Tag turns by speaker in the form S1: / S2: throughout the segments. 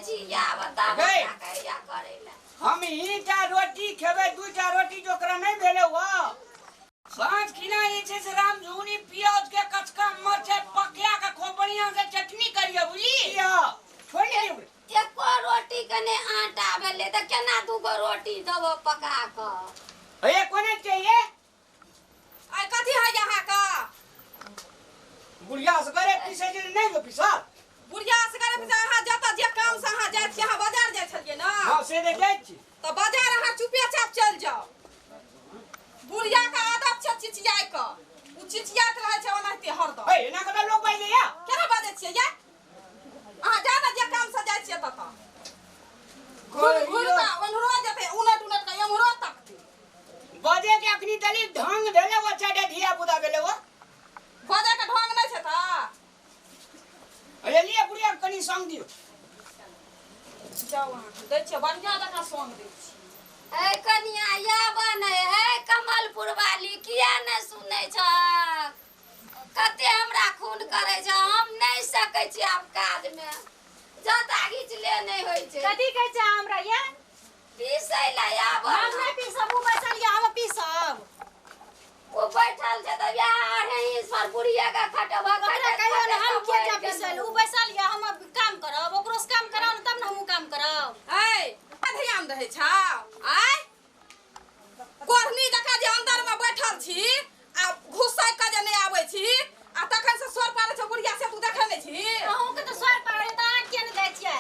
S1: छी या बताब
S2: गै।
S1: हमरा कहिया करै लए।
S2: हम ईटा रोटी खेबै, दूटा रोटी जो ओकरा नहि भेलै वो साँझ खिना जे छै से रामझुनी प्याज के कचका मरचाइ पकिया के खूब बढ़िया से चटनी करियो, बुझली? छोड़ नहीं दियौ।
S1: एको रोटी के नहि आटा भेलै तऽ केना दूगो रोटी देबो पका कऽ?
S2: हे कोने चाहिए?
S3: आइ कथी है अहाँके?
S2: बुढ़िया से करे पीसे जे नहि गो पीसल।
S3: बुढ़िया से करे पीसे। अहाँ जतऽ जे काम से अहाँ जाइ छियै, अहाँ बाजार जाइ छलियै ने?
S2: हाँ, से तऽ जाइ छी।
S3: तऽ बाजार अहाँ चुपे चाप चलि जाउ। बुढ़िया के आदत छै चिचियाइ के, ओ चिचियाइत रहै छै ओनाहिते हरदम।
S2: हे एना कतऽ लोक बाजि या?
S3: केना बाजै छियै ये? अहाँ जा ने जे काम से जाइ छियै ततऽ घुरि घुरि कऽ ओम्हरो जेतै, उलट उलट कऽ एम्हरो तकतै।
S2: बजे के अखनी तली ढंग भेलै वो चारिटा धिया पुता भेलै वो।
S3: बजै के ढंग नहि छै तऽ
S2: अरे लिअ बुढ़िया के कनी संग दियौ।
S3: जाउ, अहाँके दै छियै, बढ़िआँ जकाँ संग दै छियै।
S1: हे कनिया या बने, हे कमलपुर वाली, किया नहि सुनै छह? कते हमरा खून करै छै, हम नहि सकै छी आब काजमे, जता घिचले नहि होइ छै।
S4: कथी कहै छै हमरा ये?
S1: पीसै लए आब।
S4: हम नहि पीसब, ओ बैसल ये, हम पीसब।
S1: ओ बैठल छै तऽ इएह अढ़ाई इंच पर बुढ़िया के खटबा।
S4: ओकरा कहियो ने हम किया जा पीसै लए? ओ बैसल ये, हम काम करब, ओकरो से काम कराउ ने तब ने हमहूँ काम करब।
S3: ऐ ध्यान रहै छौ? आय कोढ़नी जकाँ जे अंदर में बैठल छी आ घुसै के जे नहि आबै छी आ तखन से स्वर पारै छै बुढ़िया, से तू देखै नहि छी?
S4: अहूँके तऽ स्वर पारै, तऽ अहाँ किया नहि जाइ छियै?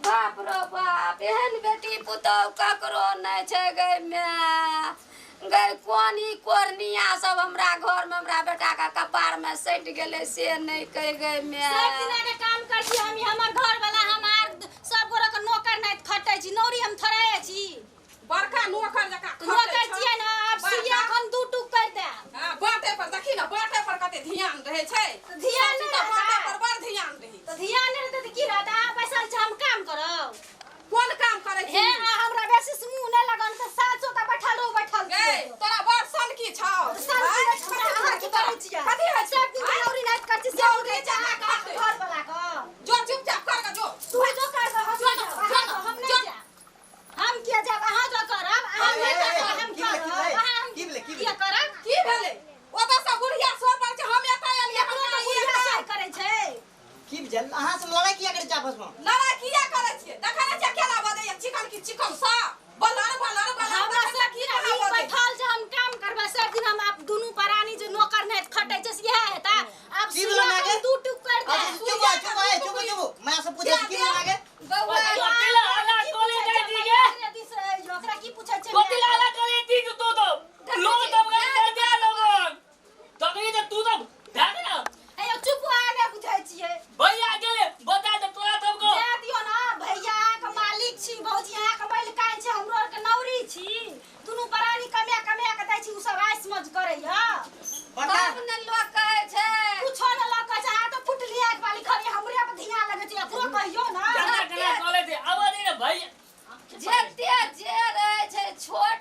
S1: बाप रो बाप, एहन बेटी पुतोह ककरो नहि छै गै माय गै। कोन ई कोरनिया सब हमरा घर में हमरा बेटा के कपार में सटि गेलै से नहि कहि गै माय।
S4: सब दिना के काम करै छी हम, हमर घर वाला, हम आर सब गोरा के नौकर नहि खटै छी, नौरी हम थोड़े छी।
S3: बड़का नौकर जकाँ खटै
S4: नौकर
S3: छौ।
S4: छियै ने, आब
S3: बड़का।
S4: सुइया एखन दू टूक करि देब।
S3: हाँ, बाटे पर देखी ने, बाटे पर कते ध्यान रहै छै।
S4: तऽ ध्यान
S3: सब चीज
S4: नहि
S3: तऽ बाटे
S4: रहतै।
S3: पर बड़ ध्यान रहै।
S4: तऽ ध्यान नहि रहतै तऽ की रहतै? अहाँ बैसल छी, हम काम करब।
S3: कोन काम करै छी?
S4: हे आ हमरा बेसी से मुँह नहि लगन तऽ साँचो तऽ बैठल रहू, बैठल
S3: गै
S4: छियै।
S3: तोरा बड़ सनकी छौ।
S4: सनकी
S3: आँय?
S4: नहि छै, हमरा अहाँ की करै छियै?
S3: कथी होइ छै?
S4: सब दिन
S3: आँय?
S4: नौरी नाइट करै छी से
S3: नौरी
S4: बुझै छै
S3: जकाँ
S4: अहाँके
S3: खटै।
S4: घर वाला के।
S3: जो चुपचाप कर के जो।
S4: तू जो कर, हम
S3: जो
S4: नहि
S3: ना,
S4: जायब,
S3: जो ना,
S4: अहाँ हम
S3: जो।
S4: नहि जायब। हम किया जायब? अहाँ जो करब, अहाँ
S5: ए,
S4: नहि
S5: ए, ए,
S4: करब, हम
S5: की भेलै, की
S4: करब।
S5: भेलै?
S4: अहाँ हम
S5: की भेलै, की
S4: किया
S5: भेलै?
S4: करब?
S3: की भेलै? ओतऽ से बुढ़िया सोर पर छै, हम एतऽ एलियै।
S4: एकरो
S3: हमरा
S4: तऽ
S3: ई
S4: बुढ़िया
S3: एतऽ
S4: सोर करै छै।
S5: की भेल? अहाँ सब लड़ाई किया करै छी आपस में?
S3: लड़ाई किया करै छियै? देखै नहि छियै केना बजैया? चिकन की चिकन सा बलर बलर बलर।
S4: हमरा
S3: देखै
S4: सब
S3: की
S4: दिन
S3: कहाँ
S4: ई
S3: बजै?
S4: बैठल छै, हम काम करबै सब दिन। हम आप दुनू प्राणी जे नौकर नहि खटै छै से इएह हेतै? आब
S5: की
S4: सुइया
S5: भेलै मायके?
S4: हम दू टुक करि
S5: अच्छा,
S4: देब।
S5: चुप हो, चुप हो, चुप हो, चुप हो। मैं से पूछे की भेल मायके?
S1: बौआ।
S6: कथी ला हल्ला करे जाइ छी गे?
S4: ओकरा की पूछै छै?
S6: कथी ला हल्ला करे छी तू? तो लोग तब गए दे लोगन तखनी तऽ तू तऽ भए गेल।
S4: हे यौ, चुप, अहाँ नहि बुझै छियै।
S6: भैया गेले बता दे तोरा सबको।
S4: जाय दियौ ने भैया, अहाँके मालिक छी, भौजी अहाँके मालिकाइन छी, हमरो आरके नौरी छी। दुनू प्राणी कमा कमा के दै छी, ओ सब आइस मौज करैया।
S5: बड़का
S1: तब ने लोक कहै छै।
S4: कुछो ने लऽ कहै छै। अहाँ तऽ फुटली आँखि वाली, खाली हमरे पर ध्यान लगै छै। एकरो कहियौ ने।
S6: केना केना चले छै आवाज ने भैया।
S1: जते जे रहै छै छोट,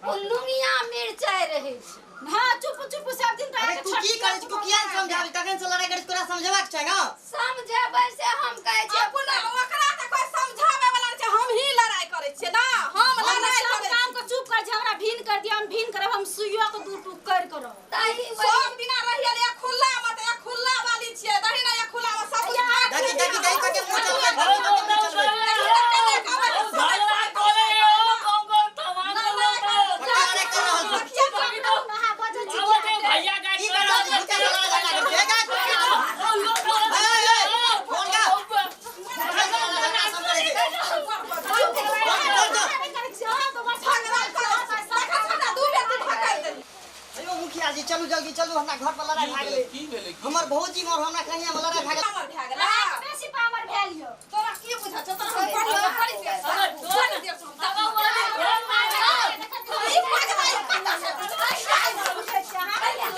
S1: ओ लुंगिया मिरचाइ रहै छै।
S4: हाँ, चुप चुप, सब दिन तऽ
S5: अरे
S4: अहाँके
S5: तू की
S4: छोटकी
S5: करै छी? तू किया नहि समझाबी? तखन से लड़ाई करै छी, तोरा समझेबाक छै ने।
S1: समझेबै से हम कहै छियै।
S3: अपना ओकरा तऽ कोइ समझाबै वाला नहि छै, हम ही लड़ाई करै छियै ने, हम
S4: हम
S3: लड़ाई
S4: सब
S3: करै
S4: काम के चुप कर छै, हमरा भीन कर दिया, हम भीन करब, हम सुइयो के दू टूक कर करब।
S1: ताहि
S3: छियै। सब दिना रहियै एक खुल्ला मत, एक खुल्ला वाली छियै, दही ने एक खुल्ला में सब कुछ खा।
S5: देखी देखी देखी कते मुँह चलबै, देखी कते मुँह चलबै।
S6: झगड़ा करे हो कौन कौन तमाम लोग
S5: बड़का लड़ाई कर रहल छी।
S4: चुप रहू ने, अहाँ बजै छी।
S6: आवाज दे भैया का।
S5: की कर रहल छी? मुखिया से लड़ाई झगड़ा करै छी। ए, गाय, ए, ए, फोन का। मुखिया से लड़ाई झगड़ा सब करै छै।
S4: चुप
S3: झगड़ा करै छै। देखै छी हमरा दू बेर तू धकेल देली।
S5: हेलो मुखिया जी, चलू जल्दी चलू, हमरा घर पर लड़ाई भए गेलै।
S7: की भेलै?
S5: हमर भौजी और हमरा कनिया में लड़ाई भए गेलै।
S3: हमर भए गेलै।
S4: बेसी पावर भेल यौ।
S3: तोरा की बुझा छौ? तोरा हम पढ़ी पढ़ी दे, पढ़ी दे। ई पगला, ई कतऽ से?
S5: ए, ए,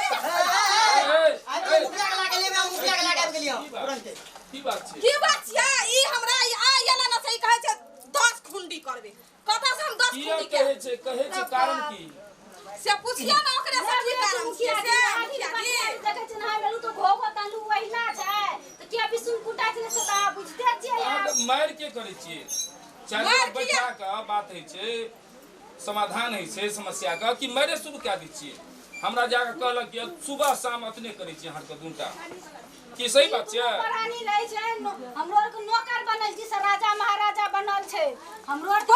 S5: ए, आइ तो मुखिया के लाके लेबै, हम मुखिया के लाके आबि गेलियै हम, तुरन्ते।
S7: की बात छै?
S3: की बात छियै? ई हमरा ई आ एला ने से ई कहै छै 10 खुंडी करबै। कतऽ से हम 10
S7: किया
S3: खुंडी के?
S7: कहै छै, कहै छै कारण की?
S3: से पूछिए ना ओकरे से की कारण छियै से मुखिया जी।
S4: देखै छै नहाय बेलू तो घोघो तालू वहिना छै तऽ किया बिसुन कुटा छै से तऽ बुझते छियै।
S7: अहाँ मारि के करै छियै? चारि
S3: मारि
S7: बैठा कऽ बात होइ छै, समाधान होइ छै समस्या के, कि मारे शुरू कए दै छियै? हमरा जाके कहलक कि सुबह शाम अतने करै छियै अहाँके दूटा, की सही बात छियै?
S4: परानी रहै छै, हमरो आर के नौकर बनल छी से राजा महाराजा बनल छै हमरो आर के।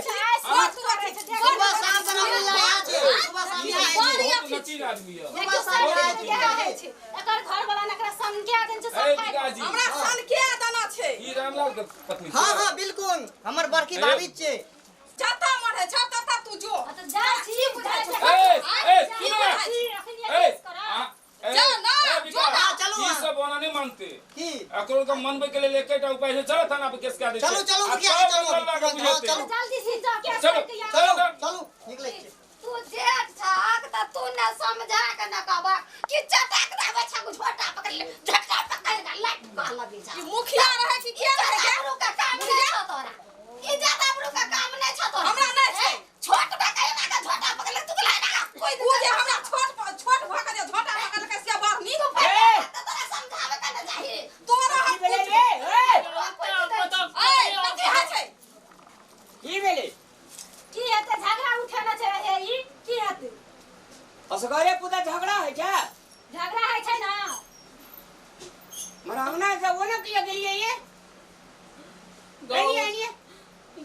S5: सुबह शाम बनल छै, सुबह शाम
S7: बहुत नचीन आदमी यऽ।
S4: देखियौ सब इएह होइ छै, एकर घर वाला ने एकरा संज्ञा देन छै सब।
S3: हमरा संज्ञा देना छै।
S7: ई रामलाल के पत्नी?
S5: हां हां बिल्कुल, हमर बड़की भाभी छै।
S3: जता मरे छ तता तू जो।
S4: त जा छी बुझाइ छै।
S7: ए ए सुनो ए
S3: जा ना जो ना
S5: चलू।
S7: ई सब ओना नहीं मानते
S5: की
S7: एकरो के मनबै के लेल एकटा उपाय छै, चलो थाना पर केस कए दै।
S5: चलू चलू मुखिया जी, चलू चलू
S4: जल्दी से जा के
S7: चलो
S5: चलो चलू निकलै छी।
S1: तू जेठ छक त तू ने समझा के न कहबा कि चटक देबै छ, झोटा पकड़ ले, झटका पकड़ के लट कह लगी छ।
S3: ई मुखिया रहे कि के रहे?
S1: अबरू का काम नहीं छ तोरा, ई जादा अबरू का काम नहीं छ तोरा।
S3: हमरा नहीं छै।
S1: छोट बा के ना के झोटा पकड़ ले, तू के ना
S3: कोई उ जे हमरा छोट छोट भ के जे झोटा पकड़ के से बढ़नी
S1: त तोरा समझावे के न चाही
S3: तोरा। हम
S2: भेलै रे? ए
S3: ए कथि होइ छै?
S2: की भेलै?
S4: की हेतै? झगड़ा उठेने छै हे ई, की हेतै?
S2: असगरे पुता झगड़ा होइ छै?
S4: झगड़ा होइ छै ना।
S2: मरांगना से वो ना किया गेलियै ये? नहीं नहीं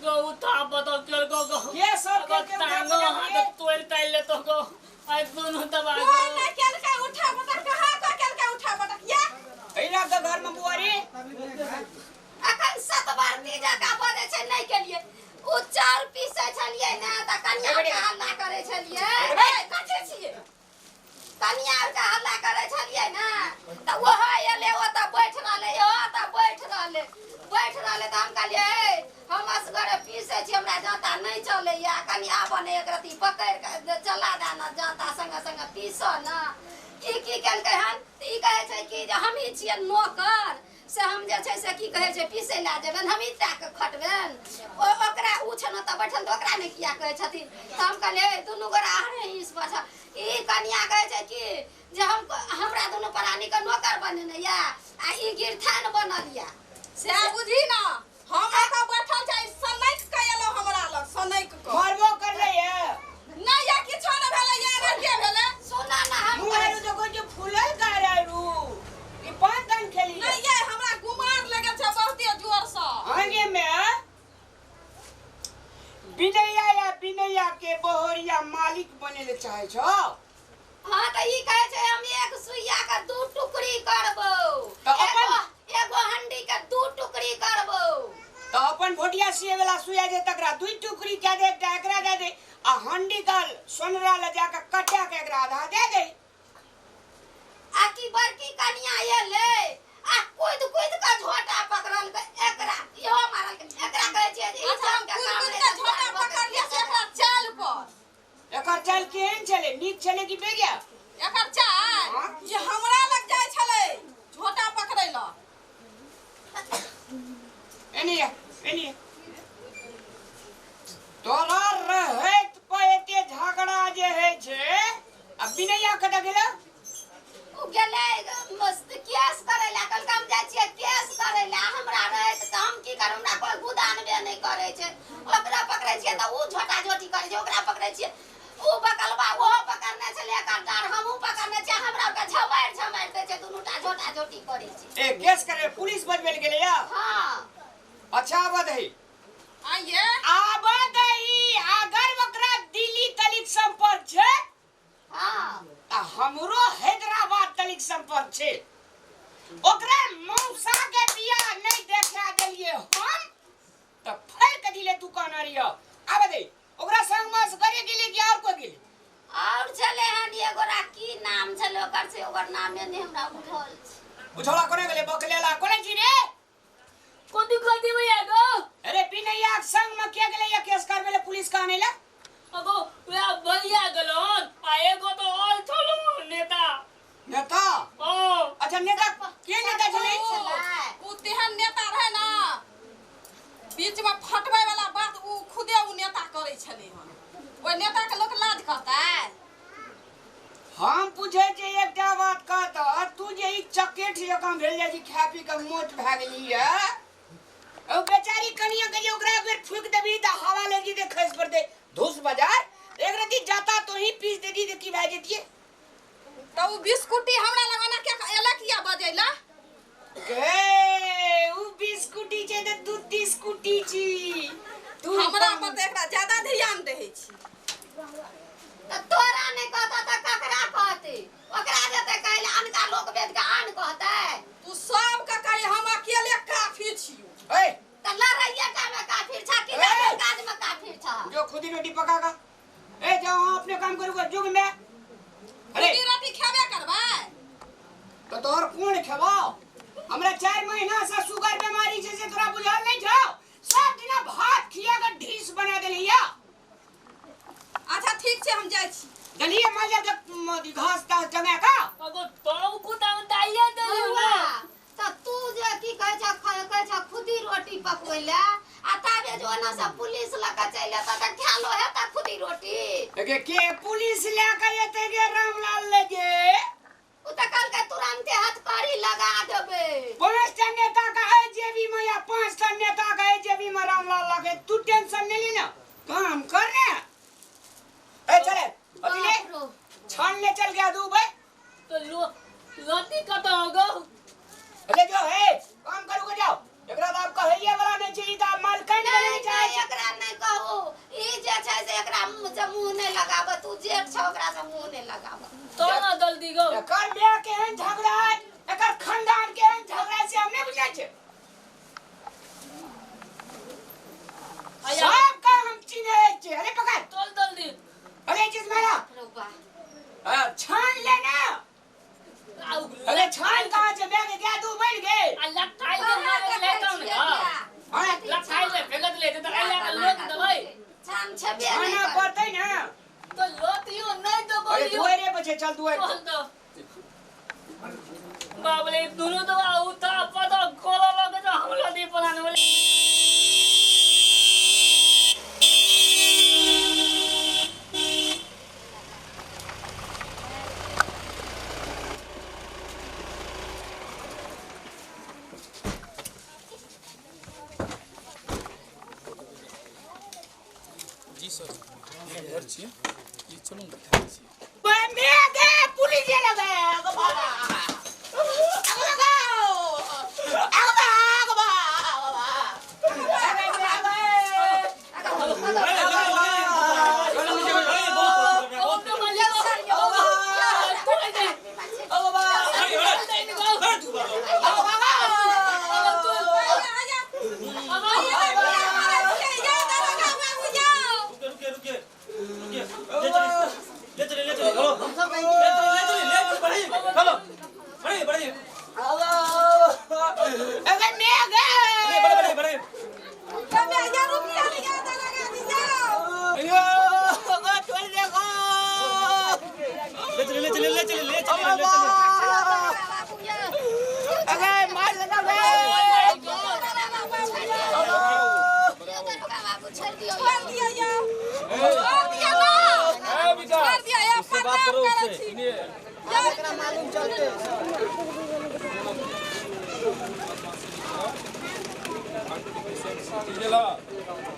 S6: गौ था बतो चल गो गो
S2: ये सब के के
S6: टांगो हाथ तोड़ ताइल ले तो गो आई दोनों दबा
S3: कोई नहीं केलकै उठा पटक, कहाँ को केलकै उठा पटक? ये
S2: एला के घर में बुआरी
S1: अखन 7 बार तीजा का बजै छै नहीं केलिए। उ चार पीसै छलियै ना त कनिया के हल्ला करै छलियै।
S3: कथि छियै?
S1: कनिया के हल्ला करै छलियै ना त ओहो एलै, ओतऽ बैठ रहलै, ओतऽ बैठ रहलै, बैठ रहलै त हम कहलियै हम असगरे पीसै छी, हमरा जाँता नहीं चलैया, कनि आबऽ ने एक रत्ती पकड़ि के चला दे ना जाँता, संगे संगे पीसऽ ना। की की केलकै हन? ई कहै छै कि जे हमही छियै नौकर, से हम जे छै से की कहै छै पीसै लए जेबनि, हमही टा के खटबनि। ओकरा उ छै ने तऽ बैठल तऽ ओकरा नहि किया कहै छथिन? तऽ हम कहलियै दुनू गोरा अहरे हिंस पर छ। ई कनिया कहै छै कि जे हम हमरा दुनू प्राणीके नौकर बनेने यऽ आ ई गिरथान बनल यऽ।
S3: से बुझी ना हम एतऽ बैठल छै, सनैक के एलौ हमरा लग, सनैक के
S2: मरबो करलै ये
S3: नहीं या किछो नै भेलै ये, एना के भेलै?
S1: सुना ना हम
S2: मुँह आरू देखो जे फूलल गाय आरू ई पान तान खेली
S3: नहीं ये हमरा गुमार लगल छै बहुते जोर से।
S2: आगे में बिनैया या बिनैया के बहरिया मालिक बने ले चाहे छो।
S1: हाँ त ई कहै छै हम एक सुइया के 2 टुकड़ी करबो,
S2: त अपन
S1: एगो हंडी के 2 टुकड़ी करबो।
S2: त अपन भोटिया सिए वाला सुइया जे तकरा 2 टुकड़ी कए दे, एकटा एकरा दे दे आ हंडी का सोनरा ले जाके कटा के एकरा आधा दे दे।
S1: आ की बड़की कनिया एलै आ कूद कूद के झोटा पकड़ल के एकरा इहो मारल के एकरा कहै छियै जे ई
S3: अच्छा
S1: काम के
S3: कूद
S1: काम
S3: कूद
S1: नहि
S3: के
S1: छै,
S3: झोटा पकड़ लिया से एकरा चाल पर।
S2: एकर चाल केहन छलै? नीक छलै कि बेगिया?
S3: एकर चाल ये हमरा लग जाइ छलै झोटा पकड़ै ल।
S2: एनी एनी तोरा रहैत पर एते झगड़ा जे होइ छै आ बिनैया कतऽ गेलै?
S1: उ गेलै मस्त केस करै लए, कहलकै हम जाइ छियै केस करै लए, हमरा रहैत तऽ हम की करू, हमरा कोइ गुदानबे नहि करै छै। ओकरा पकड़ै छियै तऽ उ झोटा झोटी करै छै, ओकरा पकड़ै छियै उ बकलबा ओहो पकड़ने छलै एकर डाँड़, हमहूँ पकड़ने छियै, हमरा ओकरा झमारि झमारि दै छै, दुनू टा झोटा झोटी करै छै।
S2: ए केस करे पुलिस बजबै लए गेलै या?
S1: हाँ।
S2: अच्छा आबऽ दही,
S3: आइए
S2: आबऽ दही। अगर ओकरा दिल्ली तलिक संपर्क छै
S1: हाँ
S2: आ हमरो हैदराबाद तलिक संपर्क छै, ओकरा मौसा के बियाह नहीं देखा देलिए हम त फेर कथी ले तू कहना रहियो। आबऽ दही, ओकरा संग मस करे गेलै कि और कोई गेलै?
S1: और छलै हन एगोरा की नाम छलै ओकर, से ओकर नामे नहि हमरा बुझल छै।
S2: बुझौला कोने गेलै? बकलेला कोने छी रे?
S6: कोन कथी भैया गो?
S2: अरे बिनैया के संग में के गेलै या केस करबै ले पुलिस के आनै ले?
S6: अगो वह भैया गेलन आ एगो तो और छलो नेता।
S2: नेता?
S6: ओ
S2: अच्छा नेता के नेता छलै?
S3: उ तेहन नेता रहे ना बीच में फटबै वाला बात उ खुदे उ नेता करै छलै हन। ओहि नेता के लोक लाज कहतै।
S2: हम पूछे छे एकटा बात कहत, तू जे ई चकेठ जकाँ भेल जाइ छी, खा पी के मोट भए गेली है, ओ बेचारी कनिया के जे ओकरा एक बेर फूक देबी त हवा लागि जेतै, खसि पड़तै धूस बाजार। एक रति जाता तो ही पीस देती त की भए जेतियै?
S3: त उ बिस्कुटी हमरा लगाना के एला किया बजैला?
S2: गे उ बिस्कुटी छै त तू तिस्कुटी छी। तू
S3: हमरा पर त एकरा ज्यादा ध्यान रहै छी।
S1: त तोरा नहि कहता त ककरा कहतै? ओकरा जेतै कहै अनका लोक वेद के आन कहतै।
S3: तू सब के कही हम अकेले काफी छियो।
S2: ए
S1: त लड़ैया टा में काफिर छा कि काज में काफिर छा?
S2: जो खुद ही रोटी पकागा। ए जाओ हम अपने काम करूंगा जुग में। अरे
S3: खुदी रोटी खेबे करबै
S2: तो तोहर कोन खेबाओ? हमरा 4 महीना से शुगर बीमारी छै से तोरा बुझल नहीं छौ? सब दिना भात खिया के ढीस बना देलिया।
S3: अच्छा ठीक छै, हम जाइ छी।
S2: दलिए माल जा घास तास जमा का
S6: अगो तब कुदाम दाइया देलियो ना।
S1: त तू जे की कहै छ, कहै छ खुदी रोटी पकवैला, आ ताबे जो ओना से पुलिस ल के चलि एतऽ त खालो हेतै खुदी रोटी?
S2: गे के पुलिस ले के एतै गे रामलाल लगे?
S1: उ त कहलकै तुरंते हथकड़ी लगा देबै।
S2: 5टा नेता का है जेबी में या 5टा नेता का है जेबी में रामलाल लगे। तू टेंशन नहीं लेना, काम कर ना। ए चले अभी ले छान ले चल गया दू भाई।
S6: तो लो लोटी कत होगो?
S2: अरे जो है काम करूगा जाओ। एकरा तो आप कहैया वाला नहीं चाहिए त मालकन बने जाए।
S1: एकरा नहीं कहू, ई जे छै से एकरा मुंह से मुंह नहीं लगाब। तू जेठ छ ओकरा से मुंह नहीं लगाब।
S6: तो ना जल्दी गो।
S2: एकर बियाह केहन झगड़ा है, एकर खानदान केहन झगड़ा है से हम नहीं बुझै छै। सब का हम चिन्है छै। अरे पकड़
S6: चल जल्दी।
S2: अरे चीज मारा छान लेना। अरे छान कहाँ से बैग गया दू बैठ गए।
S6: आ लठाई ले ले कौन हां लठाई ले फेंकत ले त आइला के लोक दबै।
S1: छान छबे नहीं
S2: खाना पड़तै ना
S6: तो लोतियो नहीं तो
S2: अरे दुआरे बचे चल दुआरे
S6: चल तो बाबले दोनों तो उठा पता कोला लगे तो हमला दी पलाने वाले।
S7: जी सर घर छियै ई चलू ने देखा दै छियै।
S2: मैं गे पुलिस ये लगे अगो बाबा अगो लगाओ अगो बाबा अगो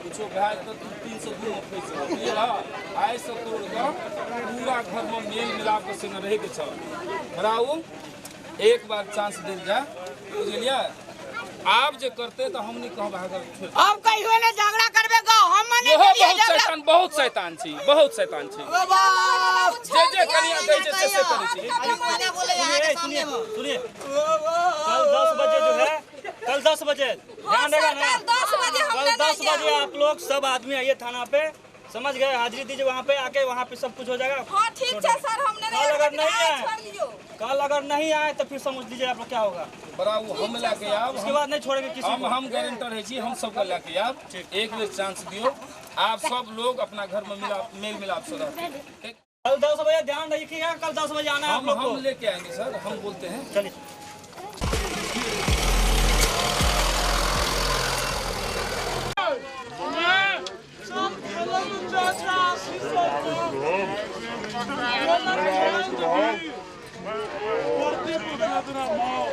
S7: कुछो भए जेतौ तू 302 में फँसि जेबह बुझलह। आइसँ तोड़ कऽ पूरा घरमे मेल मिलापके संगे रहैके छौ। राहुल एक बार चांस देल जाए बुझलियै। आब जे करते तऽ हम नहि कहब अहाँके छोड़ि।
S2: अब कहियो ने झगड़ा करबे गो हम नहीं।
S7: इहो बहुत शैतान, बहुत शैतान छी, बहुत शैतान छी। जे जे कनिया कहै छै से से करै छी।
S8: सुनिए सुनिए, कल 10 बजे जो है, कल 10 बजे ध्यान देगा ना। कल 10 बजे आप लोग सब आदमी आइए थाना पे, समझ गए? हाजिरी दीजिए वहाँ पे आके, वहाँ पे सब कुछ हो जाएगा।
S3: हाँ ठीक है सर, हमने
S8: कल अगर नहीं आए, कल अगर नहीं आए तो फिर समझ लीजिए आप लोग क्या होगा।
S7: बड़ा वो हम लाके आब,
S8: उसके बाद नहीं छोड़ेंगे किसी को।
S7: हम गारंटर है जी, हम सबको लाके आब। एक बेर चांस दियो, आप सब लोग अपना घर में मिला मेल मिलाप से रहो।
S8: कल 10 बजे ध्यान रखिएगा, कल 10 बजे आना है आप लोग को।
S7: हम लेके आएंगे सर, हम बोलते हैं।
S8: चलिए।
S9: सब